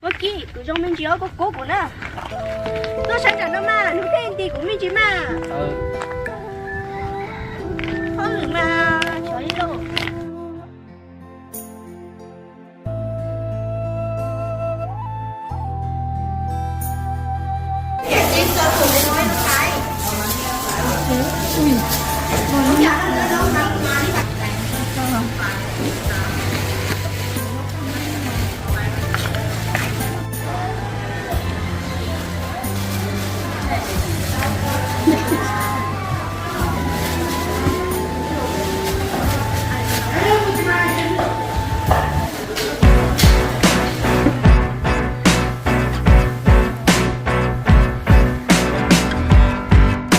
Ua Kib, kuv zoo me ntsis os, koj kub kuv na. Tuaj sawv nram no mas, hnub twg nti kuv me ntsis mas. Hauj lwm mas tshuav li lauj.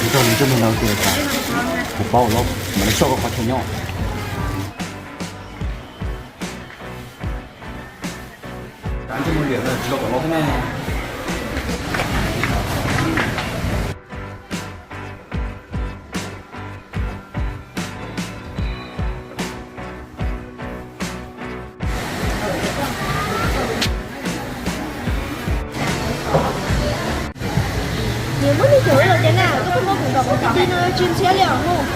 Nrog nws ntsej muag no tias kuv paub lawm, mam li soj koj qhov chaw nyob. Nws muab nws cov los tias na, koj muab kuv nkaum kuv ti ti no tsis ntxhiab li os mus.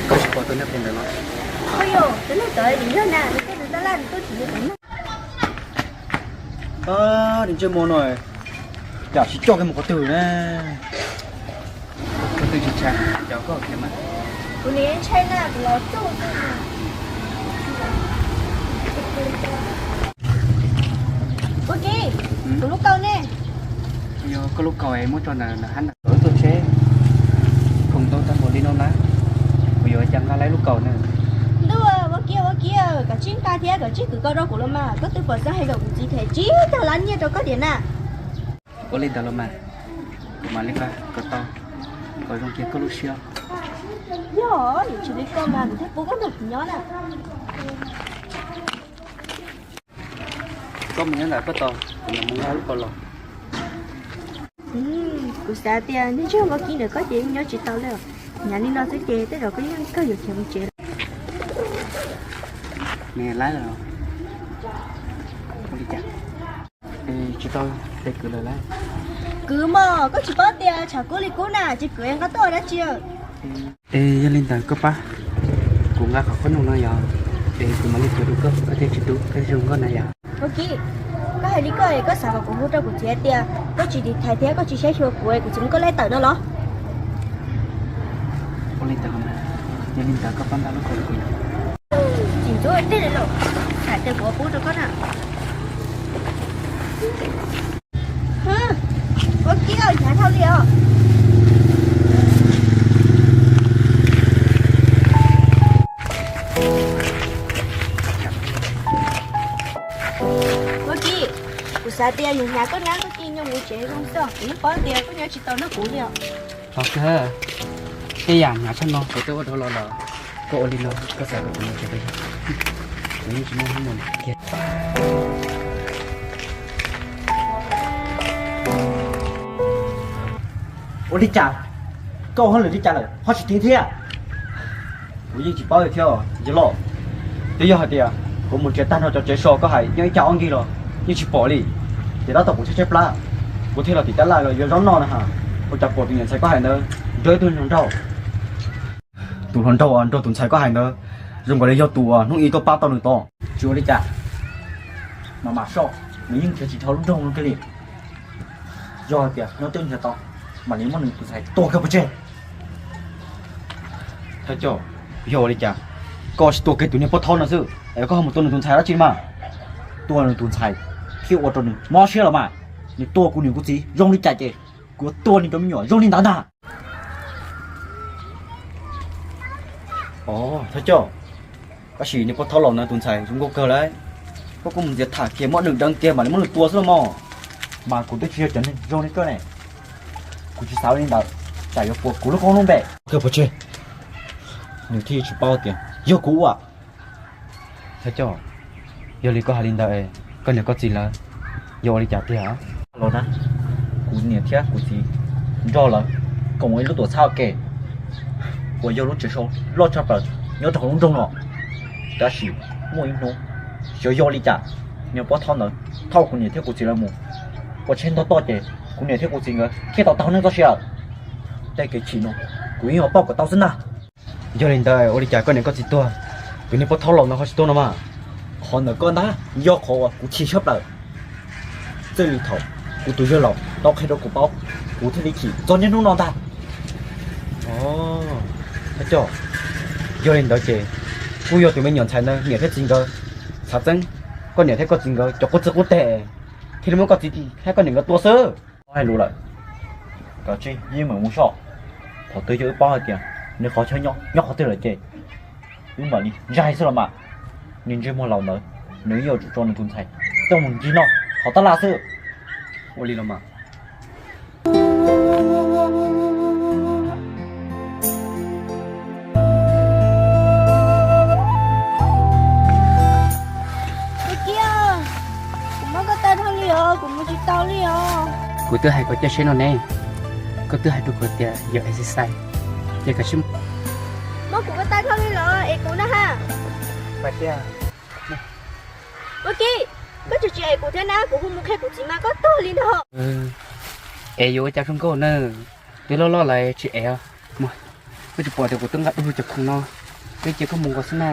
Koj tsis pom tus neeg ntawd los? Ua yog tus neeg ntawd nws yog na, nws tuaj nws tab laj nws tuaj tsis nws tus neeg. Nws ntsej muag no, cas tsis coj kiag mus qhov twg na? Qhov twg tsis ntshai, cov koj kiag mas. Kuv nim ntshai na, kuv los tsuj xwb. Ua Kib, kuv lub kaus ne? Yog koj lub kaus es muab tso ntawm lawv hab ntawm lub tuaj tsheb, khoom ntau tag npaum li no na, kuv yuav ua cas nqa laib lub kaus na? Ntuj, Ua Kib, Ua Kib, koj tsij nqa thiab koj tsij kwv kaus rau kuv los mas, koj twb pom xeeb hais kom kuv txiv them tsib caug lab nyiaj rau koj tiag na. Ua li ntawd los mas, kuv mam li nqa kom tau, kom zoo kiag koj lub siab. Yog, yus tsis li koj mas kuv thiaj pub koj nrog kuv nyob na. Koj mus nyob ntawm koj tos, kuv mam mus nqa lub kaus los. Kuv xav tias ntsej muag Kib ntawm koj ces nyob tsis tau li. Hnyav li no xwb ces tej zaum koj yeej kawg yuav khiav mus tsev lawm. Nws laib lawm los? Ua li cas? Tsis tau, tes kwv lawm lauj. Kwv mog, koj tsis paub tias tshav kub li kub na, tsis kwv nqa tuaj ua dab tsi. Es yog li ntawd koj pab kuv nqa qhov qhob noom no yog, es kuv mam li tuav rau koj, koj thiaj tsis tu, koj thiaj zoo nkauj na yog. Ua Kib, koj hais li koj es koj xav kom kuv hu rau kuv txiv hais tias koj tsis tiv thaiv thiab koj tsis saib xyuas kuv es kuv txiv muab koj laij tawm no los? Ua li ntawd los mas, yog li ntawd koj pab nqa lub kaus rau kuv. Tsis ntxub tej li los, hais tias kuv pub rau koj na. Ua Kib, hnyav dhau li os. Ua Kib, kuv xav tias yus hnyav koj nyab koj cia nyob mus tsev zoo xwb, kuv yeej paub tias koj nyob tsis tau nrog kuv li os. Tau kawg, tej yam hnyav tshaj no kuv twb ua dhau los lawm, koj ua li no koj xav kom kuv mus tsev rau yog? Kuv yeej tsis muaj hmoo mus kiag. Ua li cas? Koj ua hauj lwm li cas lawm ho tsis tiv thiab? Kuv yeej tsis paub li thiab yawg loj. Twb yog hais tias kuv mus tsev tag nrho cov tsev so koj hais nyob ib cag ob nkig los yeej tsis pom li. Ces tab tom kuv tshaib tshaib plab, kuv thiaj los tim tab laj los yuav zaub noj na has. Ua cas pom tus niam ntxhais koj hais ntawd nrog ib tug hluas nraug. Tus hluas nraug uas nrog tus ntxhais koj hais ntawd zoo nkaus li yog tus uas hnub ib tuaj pab tau nws tod. Tsis ua li cas, mas mam soj, nws yeej nrhiav tsis dhau lub nroog no kiag li. Yog hais tias nyob twj ywm tau, mam li muab nws tus ntxhais tua kiag pov tseg. Thawj coj, yog ua li cas koj tsis tua kiag tus niag poj thaub no xwb es koj ho mus tua nws tus ntxhais dab tsi mas? Tua nws tus ntxhais thiaj ua rau nws mob siab los mas. Nws tua kuv niam kuv txiv zoo li cas ces kuv yuav tua nws cov me nyuam zoo li ntawd ntag. Os, thawj coj, tab sis niag poj thaub laus ntawd tus ntxhais zoo nkauj kawg lauj. Koj kuj mus ntxias tham kiag muab nws deev kiag mam li muab nws tua xwb los mas. Mas kuv twb tsis yog cov neeg zoo li koj ne. Kuv tsis xav ua li ntawd, tsam yuav puas kuv lub koob lub npe. Kawg pov tseg, nws thiaj tsis paub tias yog kuv ua. Thawj coj, yog li koj hais li ntawd, koj niam koj txiv lawv yuav ua li cas tiag? Los na, kuv niam thiab kuv txiv nrog lawv koom ua ib lub tuam txhab ua ke uas yog lub tsev so loj tshaj plaws nyob rau hauv lub nroog no. Tab sis muaj ib hnub Xyov yog li cas, niag pov thawj ntawd thauj kuv niam thiab kuv txiv lawv mus, ua tsheb ntog toj ces kuv niam thiab kuv txiv nkawd thiaj tau tag neej txoj sia lawm. Tej kev chim no kuv yeej yuav pauj kom tau xwb ntag. Yog li ntawd ua li cas koj niam koj txiv tuag, tus niag pov thawj laus ntawd ho tsis tuag no mas? Qhov ntawd koj ntag yog qhov uas kuv chim siab plaws. Txij li thaum kuv tus yawg laus tau qhia rau kuv paub, kuv thiaj li chim txog niaj hnub no ntag. Os, yog li ntawd ces kuj yog tus me nyuam ntxhais ntawd niam thiab txiv nkawd xav txeeb koj niam thiab koj txiv nkawd cov qub txij qub teg, thiaj li muab koj txiv thiab koj niam nkawd tua xwb. Hais lus lawm, kav tsij yeej meem mus soj. Thaum twg yog wb paub hais tias nws qhov chaw nyob nyob qhov twg lawm ces wb mam li zais xwb los mas. Niag ntsej muag laus ntawd, nws yeej yuav tsum tso nws tus ntxhais coj mus ncig noj hauv tab laj xwb. Ua li los mas. Kuv muab koj tag dhau li os, kuv mus tsis tau li os. Kuv twb hais kom caij tsheb no ne, koj twb hais rau kuv tias yog exercise, ces kav tsij muab kuv koj tag dhau li los es kuv na ha. Ua Kib, koj tseem tsis ev kuv thiab na, kuv hu mus qhia kuv txiv mas koj tuag li ntag. Es yuav ua cas zoo nkauj na, twb loj loj lawm tsis ev. Koj tsis pom tias kuv twb nqa du lug cov khoom no, twb cia koj mus nkaus xwb na.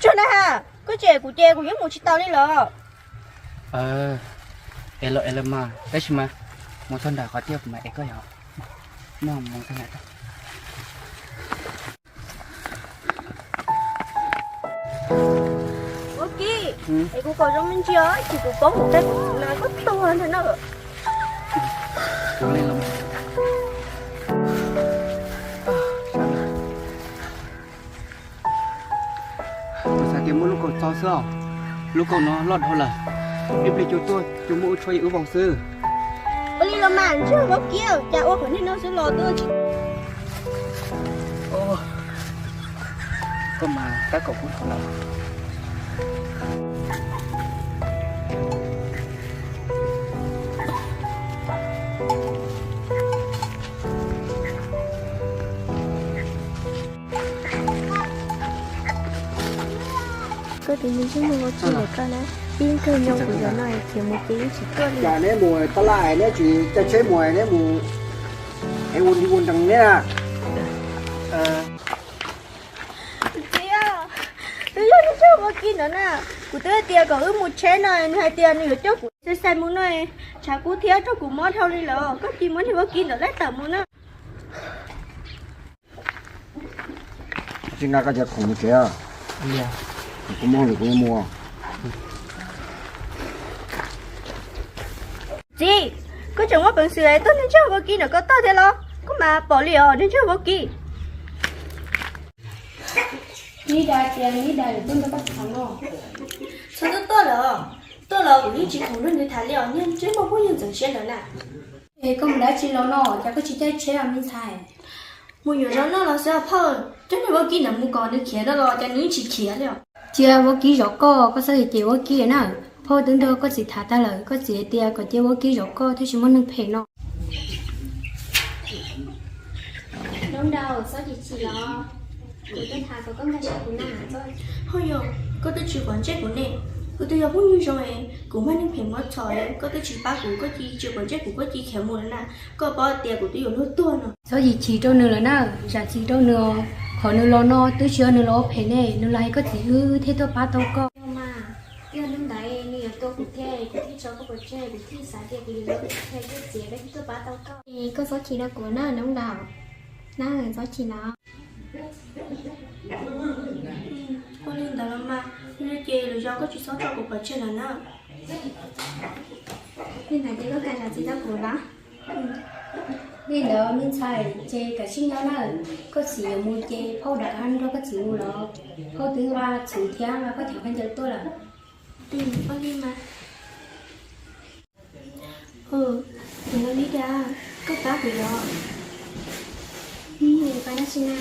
Tsuag na ha, koj tsis ev kuv ces kuv yeej mus tsis tau li los. Es los es los mas, tab sis mas mus txog nram qhov tiaj kuv mam ev koj yom. Mus txog nram. Ua Kib, es kuv kom zoo me ntsis os, tsis kuv paub mus qhia kuv txiv mas koj tuag ntag na. Kuv xav tias muab lub kaus txo xwb os, lub kaus no loj dhau lawm, ib pliag cua tuaj cua muab wb tshuab yam wb vau xwb. Ua li los mas ntsej Vaub Kib, cas ua qhov niag no xwb los tuaj tsis. Koj mas tab kaum kub dhau lawm. Koj tus me ntxhais mus ua tsi lawm koj na? Ib nkawg nyob kuv zov no khiav mus ces yeej tsis tuaj li. Cas neb mus tab laj neb tsis caij tsheb mus neb mus es ua li ua nrees neb na. Txiv, twb yog ntsej Vaub Kib ntawd na, kuv twb hais tias kom wb mus tsheb no nws hais tias nws yuav coj kuv xai xai mus no, tshav kub thiab raug kuv mob dhau li lawm, koj cia muab ntsej Vaub Kib ntawd laij tawm mus na. Tsis nqa koj cov khoom mus tsev, kuv muaj hauj lwm kuv yuav mus. Txiv, koj tseem muaj peev xwm tuaj ntsej Vaub Kib ntawm koj toj thiab los? Koj mas pom li os ntsej Vaub Kib. Neb dag tias neb dag lwm tus nrog koj tham no. Txhob tuaj tuaj lawm, tuaj los kuv yeej tsis khoom nrog nws tham li os, niag ntsej muag phooj ywg ntxeev siab ntawd na. Es koj mus dab tsi los no, cas koj tsis caij tsheb os me ntxhais? Mus yuav zaub noj los xwb os phauj, coj niag Vaub Kib ntawd mus kom nws khiav no los cas nws yeej tsis khiav li os. Cia Vaub Kib zov koj, koj txhob cem Vaub Kib na. Phauj twb nrog koj txiv tham tag lawm, koj txiv hais tias kom cia Vaub Kib zov koj thiaj tsis muaj neeg phem no. Noob Nraug, txhob chim chim los, kuv twb tham kom koj nkag siab kuv na. Ho yog koj twb tsis quav ntsej kuv ne, kuv twb yog phooj ywg zoo es kuv muaj neeg phem muab txhom es koj twb tsis pab kuv, koj cia tsis quav ntsej kuv, koj cia khiav mus lawm na. Koj paub tias kuv twb yuav luag tuag no. Txhob chim chim rau nws lawm na, zam txim rau nws os. Qhov nws los no twb tsis yog nws los ua phem ne, nws los hais koj txiv wb thiaj tuaj pab tau koj. Yog mas, yog hnub ntawd nws yuav tua kuv thiab kuv thiaj tso koj pov tseg, kuv thiaj xav tias kuv yuav yuav koj txiv thiab koj thiaj tuaj pab tau koj. Koj txhob chim rau kuv na Noob Nraug, na txhob chim na. Ua li ntawd los mas, li ces lwm zaus koj tsis txhob tso kuv pov tseg lawm na. Li ntawd ces koj kam zam txim rau kuv los? Li ntawd me ntxhais ces kav tsij nyob nawb, koj txiv yuav mus ces phauj rov qab nrog koj txiv mus los. Phauj twb nqa txhuv thiab nqa koj cov khaub ncaws tuaj lawm. Ua li mas. Ua li cas koj pab kuv los? Pab dab tsi na?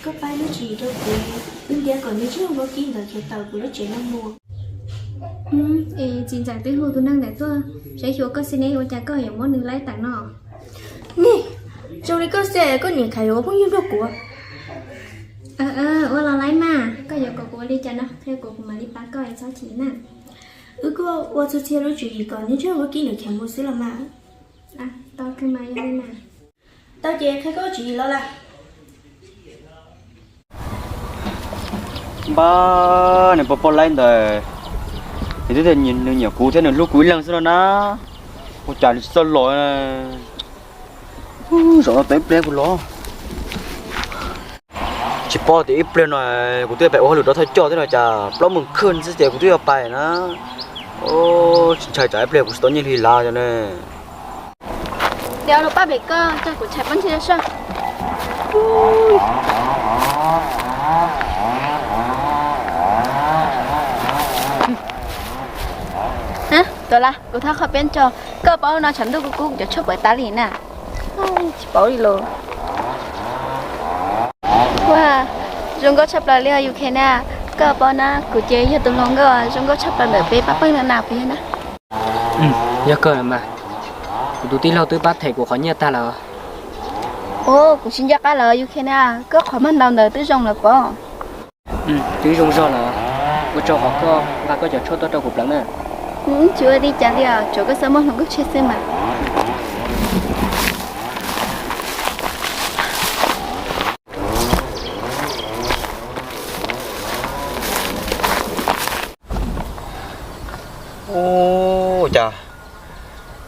Koj pab ib lub tswv yim rau kuv, wb ntiab kom nws tsis ua Vaub Kib ntawd khiav tawm kuv lub tsev no mus. Es txiv ntxawm twb hu tus neeg ntawd tuaj saib xyuas koj xwb ne, ua cas koj yuav muab nws laij tawm no? Nim, zoo li koj xwb koj niam khav yuav ua phooj ywg nrog kuv. Ua los laij mas, koj Yog kom kuv ua li cas no, qhia kuv, kuv mam li pab koj, txhob chim na. Wb kuj ua txhua txhia lub tswv yim kom neb ntsej muag kib lawm cheem mus xwb los mas. Tau kawg mas, yog li mas. Tau ces qhia koj tswv yim los lawm. Npab, niag pog poj laib ntawd, nws twb tias nws nyiam kuv thiab nws hlub kuv ib leeg xwb no na. Ua cas nws tsis txawj los? Zaum no tau ib pliag kuv los. Tsis paub tias ib pliag no kuv twb pais ua hauj lwm rau thawj coj thiab no cas plaub moos kawg xwb ces kuv twb yuav pais na. Tsis ntshai tsam ib pliag kuv tsis tau nyiaj hli lav cov ne. Tias lus paj pem koj coj kuv tshais pob ntseg soj. Tuam Laj, kuv thab qhov peb tso, koj paub no tshav ntuj kub kub cov tshuaj pawv tas li na. Tsis paub li los. Ua, zoo nkauj tshaj plaws li os Yukhe na. Koj paub na, kuv ces yog tus hluas nkauj zoo nkauj tshaj plaws ntawm peb pab pawg no na, puas yog na? Yog kawg mas, kuv tus tij laug twb pab them kuv qhov nyiaj tag lawm. Ua, kuv tsis nco qab lawm Yukhe na, koj qhov mag ntau ntawd twb zoo lawm pob? Twb zoo zog lawm, ua tsaug qhov koj nqa koj cov tshuaj tuaj rau kuv pleev na. Tsis ua li cas li os, tsuav koj xav muaj hluas nkauj tshiab xwb mas. Ua cas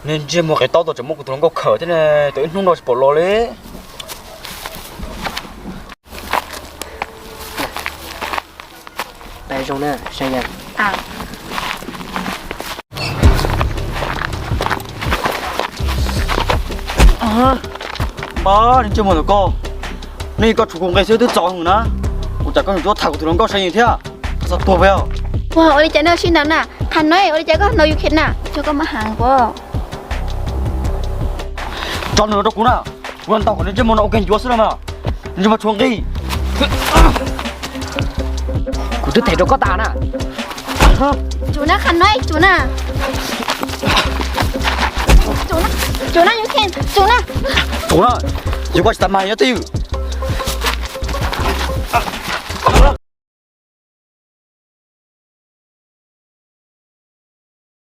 niag ntsej muag qis taub tau tseem muab kuv tus hluas nkauj khawm thiab ne, tau ib hnub no tsis pom los li. Npab, niag ntsej muag ntawm koj, nej koj tshuav kuv nqi xwb twb txaus heev na. Ua cas koj yuav tuaj tham kuv tus hluas nkauj saib yees thiab? Koj txhob tuag peb os. Ua li cas nej sib ntaus na? Qhab no ua li cas koj ntaus Yukhe na? Tso koj maj heev pob. Tso nws los rau kuv na, kuv los ntaus kom nws ntsej muag no ua keeg ncuav xwb los mas. Ntsej muag tshuav nqi. Kuv twb them rau koj tas na. Tsum na, qhab no tsum na. Tsum na, tsum na Yukhe, tsum na. Tsum na, yog koj tsis tas mas nyob twj ywm.